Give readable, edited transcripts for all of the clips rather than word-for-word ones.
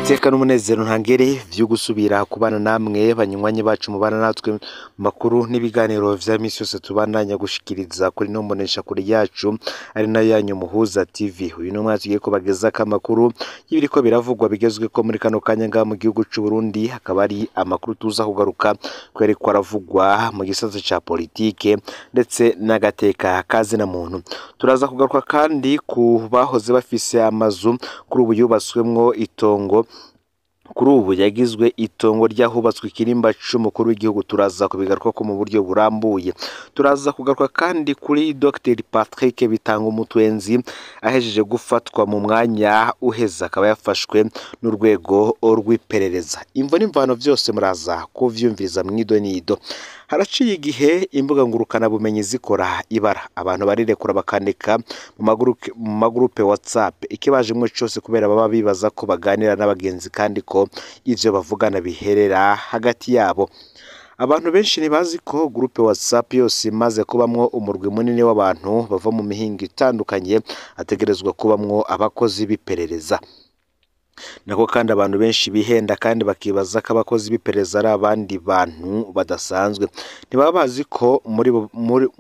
Iteka n'umunezero ntangere vyo gusubira kubana namwe banywanyi bacu mubana natwe mu makuru n'ibiganiro vya misi yose tubandanya gushikiriza kuri no mbonesha kuri yacu ari nayo yanyu Muhuza TV. Uyu ni umwanya tugiye kubagezako amakuru y'ibiriko biravugwa bigezweko muri kano kanya ngaha mu gihugu c'u Burundi, hakaba ari amakuru tuza kugaruka kwereko aravugwa mu gisata ca politike ndetse n'agateka kazina muntu. Turaza kugaruka kandi ku bahoze bafise amazu kuri ubu yubatswemwo itongo, kuri ubu yagizwe itongo ry'ahubatswe ikirimba c'umukuru w'igihugu. Turaza kubigarukako mu buryo burambuye. Turaza kugaruka kandi kuri Dr Patrick Bitangumutwenzi ahejeje gufatwa mu mwanya uheze, akaba yafashwe n'urwego rw'iperereza. Imvo n'imvano vyose muraza kuvyumviriza mw'idonido. Haraciye igihe imbuga ngurukana bumenyi zikora ibara, abantu barirekura bakandika mu magurupe WhatsApp ikibajemwo cose, kubera baba bibaza ko baganira n'abagenzi kandi ko ivyo bavugana biherera hagati yabo. Abantu benshi ntibazi ko gurupe WhatsApp yose imaze kubamwo umurwi munini w'abantu bava mu mihingo itandukanye ategerezwa kubamwo abakozi b'iperereza. Nako kandi abantu benshi bihenda kandi bakibaza ko abakozi b'iperereza ari abandi bantu badasanzwe. Ntibaba bazi ko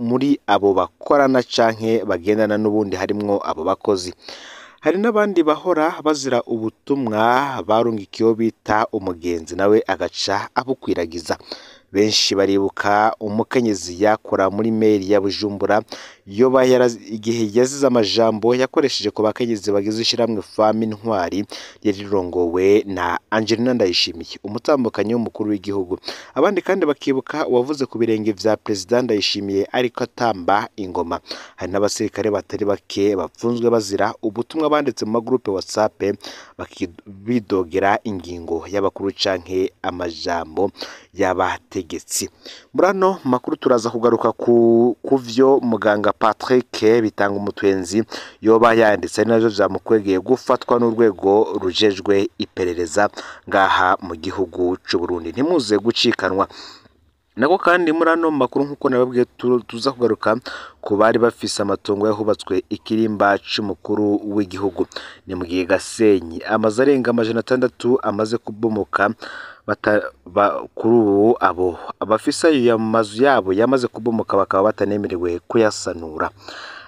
muri abo bakorana canke bagendana n'ubundi harimwo abo bakozi. Hari n'abandi bahora bazira ubutumwa barungikiwe bita umugenzi, nawe agaca abukwiragiza. Benshi baribuka umukenyezi yakora muri meri ya Bujumbura yoba igihe yazize amajambo yakoresheje ku bakenyezi bagize ishirahamwe Femme Intwari yari rirongowe na Angelina Ndayishimiye, umutambukanyi w'umukuru w'igihugu. Abandi kandi bakibuka uwavuze ku birenge vya Perezida Ndayishimiye ariko atamba ingoma. Hari n'abasirikare batari bake bapfunzwe bazira ubutumwa banditse mu magurupe WhatsApp bidogera ingingo y'abakuru canke amajambo y'abategetsi. Muri ano makuru turaza kugaruka ku vyo muganga Patrick Bitangumutwenzi yoba yanditse, ari navyo vyamukwegeye gufatwa n'urwego rujejwe iperereza ngaha mu gihugu c'u Burundi. Ntimuze gucikanwa. Nako kandi muri ano makuru nk'uko nababwiye tuza kugaruka ku bari bafise amatongo yahubatswe ikirimba c'umukuru w'igihugu. Ni mu gihe Gasenyi amazu arenga 600 amaze kubomoka kuri ubu abo abafise ayo mazu yabo yamaze kubomoka bakaba batanemerewe kuyasanura.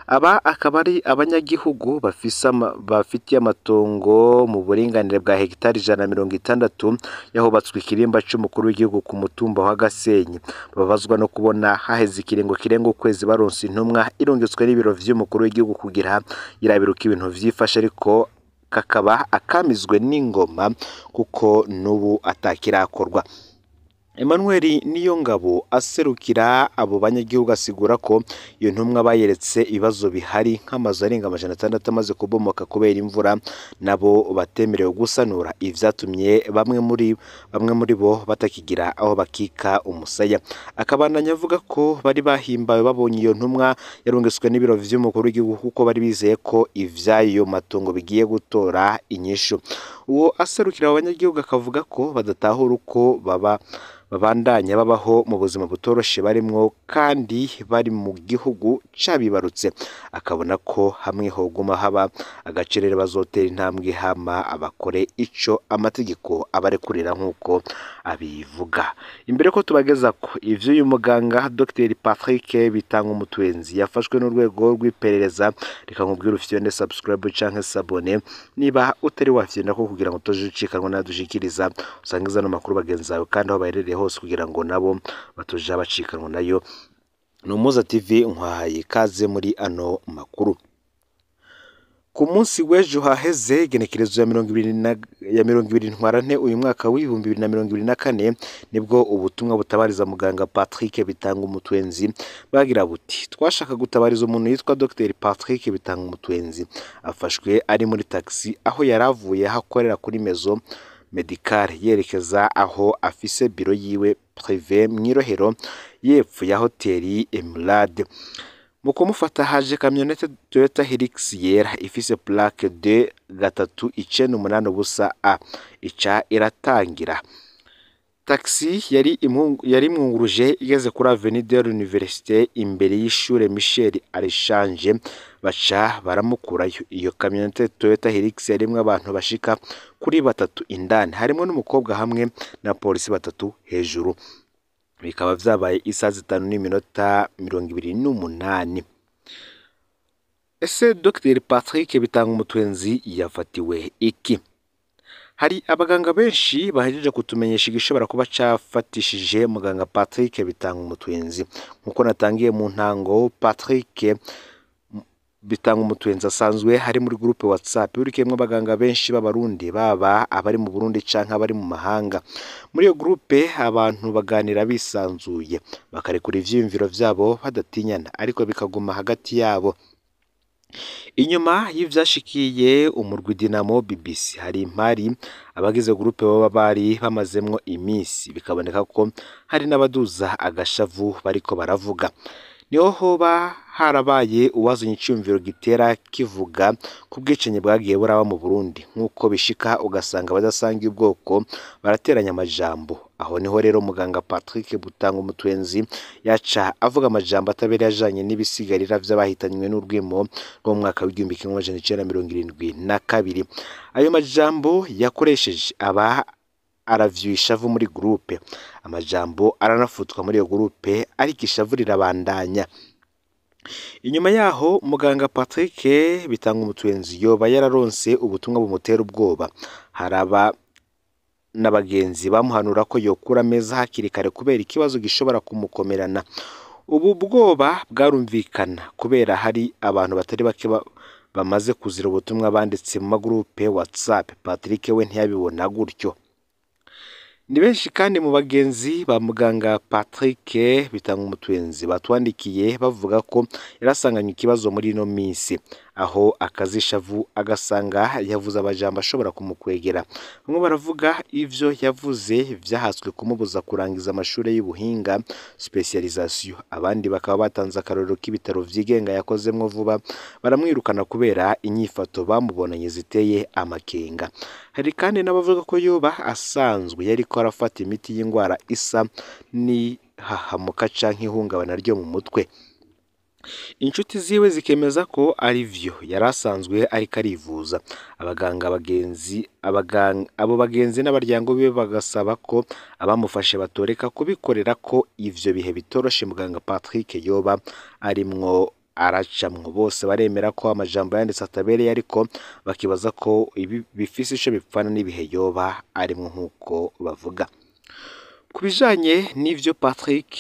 Aba akaba ari abanyagihugu bafitiye amatongo mu buringanire bwa hegitari 160 yahubatswe ikirimba c'umukuru w'igihugu ku mutumba wa Gasenyi. Babazwa no kubona haheze ikiringo kirenga ukwezi baronse intumwa irungitswe n'ibiro vy'umukuru w'igihugu kugira irabire uko ibintu vyifashe, ariko kakaba akamizwe n'ingoma kuko n'ubu atakirakorwa. Emmanuel Niyongabo aserukira abo banyagihugu asigura ko iyo ntumwa bayeretse ibibazo bihari nk'amazu arenga 600 amaze kubomoka kubera imvura nabo batemerewe gusanura, ivyatumye bamwe muri bo batakigira aho bakika umusaya. Akabandanya avuga ko bari bahimbawe babonye iyo ntumwa yarungiswe n'ibiro vy'umukuru w'igihugu kuko bari bizeye ko ivyayo matongo bigiye gutora inyishu. Uwo aserukira abo banyagihugu akavuga ko badatahura uko babandanya babaho mu buzima butoroshe barimwo kandi bari mu gihugu cabibarutse. Akabona ko hamwe hoguma haba agacerere bazotera intambwe hama abakore ico amategeko abarekurira nk'uko abivuga. Imbere ko tubageza ko ivyo uyu muganga Dr Patrick Bitangumutwenzi yafashwe n'urwego rw'iperereza, reka nkubwire ufite subscribe canke s'abonner niba utari wafyenda ko kugira ngo utoje ucikanwa nadushikiriza, usangiza no makuru bagenzi bawe kandi aho baherereye hose kugira ngo nabo batoja bacikanwa nayo. Ni Umuhuza TV nkwahaye ikaze muri ano makuru. Ku munsi w'ejo haheze igenekerezo ya 20 Ntwarante uyu mwaka w'2024 nibwo ubutumwa butabariza muganga Patrick Bitangumutwenzi bagira buti: twashaka gutabariza umuntu yitwa Dr Patrick Bitangumutwenzi, afashwe ari muri taxi aho yaravuye aho akorera kuri Maison Medicale yerekeza aho afise biro yiwe privé mw'irohero yepfo ya hoteli Emerald. Mu kumufata haje kamyonete Toyota Hilux yera ifise plaque D 3980 A ica iratangira. Taxi yari imwunguruje igeze kuri Avenue de l'Université imbere y'ishure Michel Archange, baca baramukurayo. Iyo kamyonete Toyota Hilux yarimwo abantu bashika kuri batatu indani, harimwo n'umukobwa hamwe na polisi batatu hejuru. Bikaba vyabaye isaha 5:28. Ese Dr Patrick Bitangumutwenzi yafatiwe iki? Hari abaganga benshi bahejeje kutumenyesha igishobora kuba cafatishije muganga Patrick Bitangumutwenzi. Nkuko natangiye mu ntango, Patrick Bitangumutwenzi asanzwe hari muri groupe WhatsApp urikemwo abaganga benshi b'Abarundi, baba abari mu Burundi canke abari mu mahanga. Muri iyo groupe abantu baganira bisanzuye, bakarekura ivyiyumviro vyabo badatinyana, ariko bikaguma hagati yabo. Inyuma y'ivyashikiye umurwi Dinamo BBC hari impari abagize groupe baba bari bamazemwo iminsi, bikaboneka ko hari n'abaduza agashavu bariko baravuga. Niho hoba harabaye uwazanye iciyumviro gitera kivuga ku bwicanyi bwagiye buraba mu Burundi, nk'uko bishika ugasanga abadasangiye ubwoko barateranya amajambo. Aho niho rero muganga Patrick Bitangumutwenzi yaca avuga amajambo atabereye ajanye n'ibisigarira vy'abahitanywe n'urwimo rwo mu mwaka w'1972. Ayo majambo yakoresheje aba aravyuye ishavu muri groupe, amajambo aranafutwa muri iyo groupe, ariko ishavu rirabandanya. Inyuma yaho muganga Patrick Bitangumutwenzi yoba yararonse ubutumwa bumutera ubwoba. Haraba n'abagenzi bamuhanura ko yokura ameza hakiri kare kubera ikibazo gishobora kumukomerana. Ubu bwoba bwarumvikana kubera hari abantu batari bake bamaze kuzira ubutumwa banditse mu magroupe WhatsApp. Patrick we ntiyabibona gutyo. Ni benshi kandi mu bagenzi ba muganga Patrick Bitangumutwenzi batwandikiye bavuga ko yarasanganywe ikibazo muri ino minsi, aho akazishavu agasanga yavuze amajambo ashobora kumukwegera. Bamwe baravuga ivyo yavuze vyahatswe kumubuza kurangiza amashure y'ubuhinga specialisation, abandi bakaba batanze akarorero k'ibitaro vyigenga yakozemwo vuba baramwirukana kubera inyifato bamubonanye ziteye amakenga. Hari kandi n'abavuga ko yoba asanzwe yariko arafata imiti y'ingwara isa n'ihahamuka canke ihungabana ryo mu mutwe. Inshuti ziwe zikemeza ko ari vyo yari asanzwe ariko arivuza. Abaganga bagenzi abo bagenzi n'abaryango biwe bagasaba ko abamufashe batoreka kubikorera ko ivyo bihe bitoroshe muganga Patrick yoba arimwo aracamwo. Bose baremera ko amajambo yanditse atabereye, ariko bakibaza ko ibi bifise ico bipfana n'ibihe yoba arimwo nk'uko bavuga. Ku bijanye n'ivyo Patrick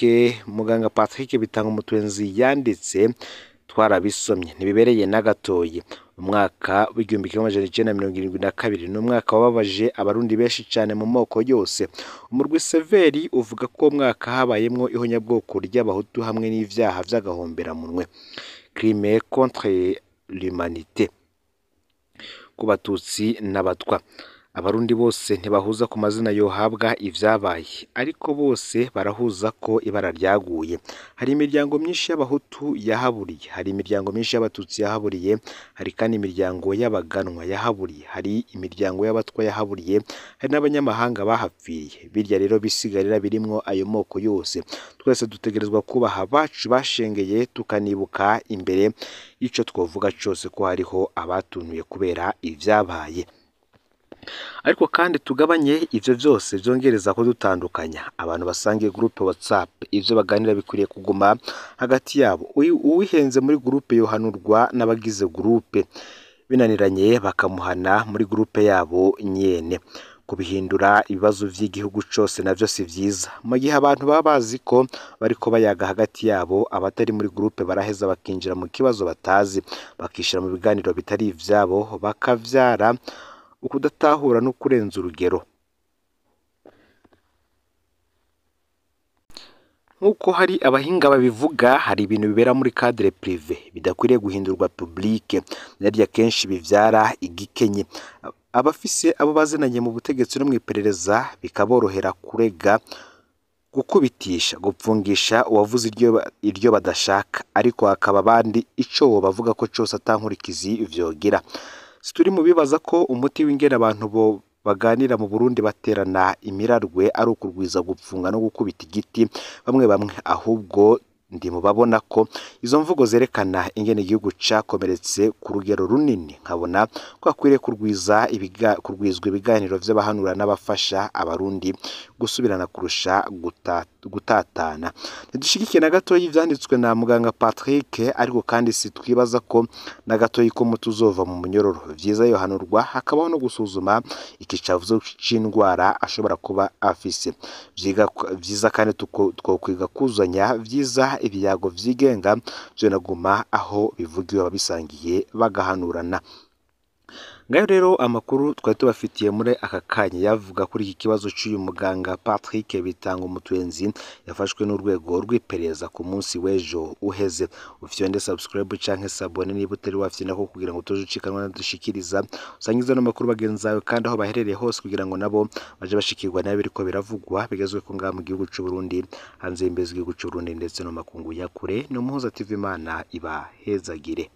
muganga Patrick Bitangumutwenzi yanditse twarabisomye, ntibibereye na gatoyi. Umwaka w'1972 ni umwaka wababaje Abarundi benshi cane mu moko yose. Umurwi Severi uvuga ko uwo mwaka habayemwo ihonyabwoko ry'Abahutu hamwe n'ivyaha vy'agahomberamunwe, crime contre l'humanité, ku Batutsi n'Abatwa. Abarundi bose ntibahuza ku mazina yohabwa ivyabaye, ariko bose barahuza ko ibara ryaguye. Hari imiryango myinshi y'Abahutu yahaburiye, hari imiryango myinshi y'Abatutsi yahaburiye, hari kandi imiryango y'Abaganwa yahaburiye, hari imiryango y'Abatwa yahaburiye, hari n'abanyamahanga bahapfiriye. Birya rero bisigarira birimwo ayo moko yose. Twese dutegerezwa kubaha abacu bashengeye, tukanibuka imbere y'ico twovuga cose ko hariho abatuntuye kubera ivyabaye. Ariko kandi tugabanye ivyo vyose vyongereza kudutandukanya. Abantu basangiye groupe WhatsApp ivyo baganira bikwiriye kuguma hagati yabo. Uwihenze muri groupe yohanurwa n'abagize groupe, binaniranye bakamuhana muri groupe yabo nyene. Kubihindura ibibazo vy'igihugu cose navyo si vyiza. Mu gihe abantu baba bazi ko bariko bayaga hagati yabo, abatari muri groupe baraheza bakinjira mu kibazo batazi, bakishira mu biganiro bitari ivyabo, bakavyara ukudatahura no kurenza urugero. Nk'uko hari abahinga babivuga, hari ibintu bibera muri cadre privé bidakwiriye guhindurwa public, naryo kenshi bivyara igikenye. Abafise abo bazinanye mu butegetsi no mw'iperereza bikaborohera kurega, gukubitisha, gupfungisha uwavuze iryo badashaka, ariko hakaba abandi ico bavuga ko cose atankurikizi vyogira. Situri mu bibaza ko umuti w'ingene abantu bo baganira mu Burundi baterana imirarwe ari ukurwiza gupfunga no gukubita igiti bamwe bamwe, ahubwo ndi mu babona ko izo mvugo zerekana ingene igihugu cakomeretse ku rugero runini, nkabona ko hakwiriye kurwizwa ibiganiro vy'abahanura n'abafasha abarundi gusubirana kurusha gutatana. Ntidushigikiye na gatoyi ivyanditswe na muganga Patrick, ariko kandi si twibaza ko na gatoyi ko umuti uzova mu munyororo. Vyiza yohanurwa hakabaho no gusuzuma ikicavuzo c'indwara ashobora kuba afise. Vyiza kandi twokwiga kuzanya vyiza ibiyago vyigenga vyonaguma aho bivugiwe ababisangiye bagahanurana. Ngayo rero amakuru twari tubafitiye muri aka kanya yavuga kuri iki kibazo c'uyu muganga Patrick Bitanga Umutwenzi yafashwe n'urwego rw'iperereza ku munsi w'ejo uheze. Ufyonde subscribe canke sabone niba utari wafyonda kugira ngo utoje ucikanwa dushikiriza, usangize ano makuru bagenzi bawe kandi aho baherereye hose kugira ngo nabo baje bashikirwa nayo biriko biravugwa bigezwe ko ngaha mu gihugu c'u Burundi, hanze y'imbibe z'igihugu c'u Burundi ndetse no makungu ya kure. Ni Umuhuza TV, Imana ibahezagire.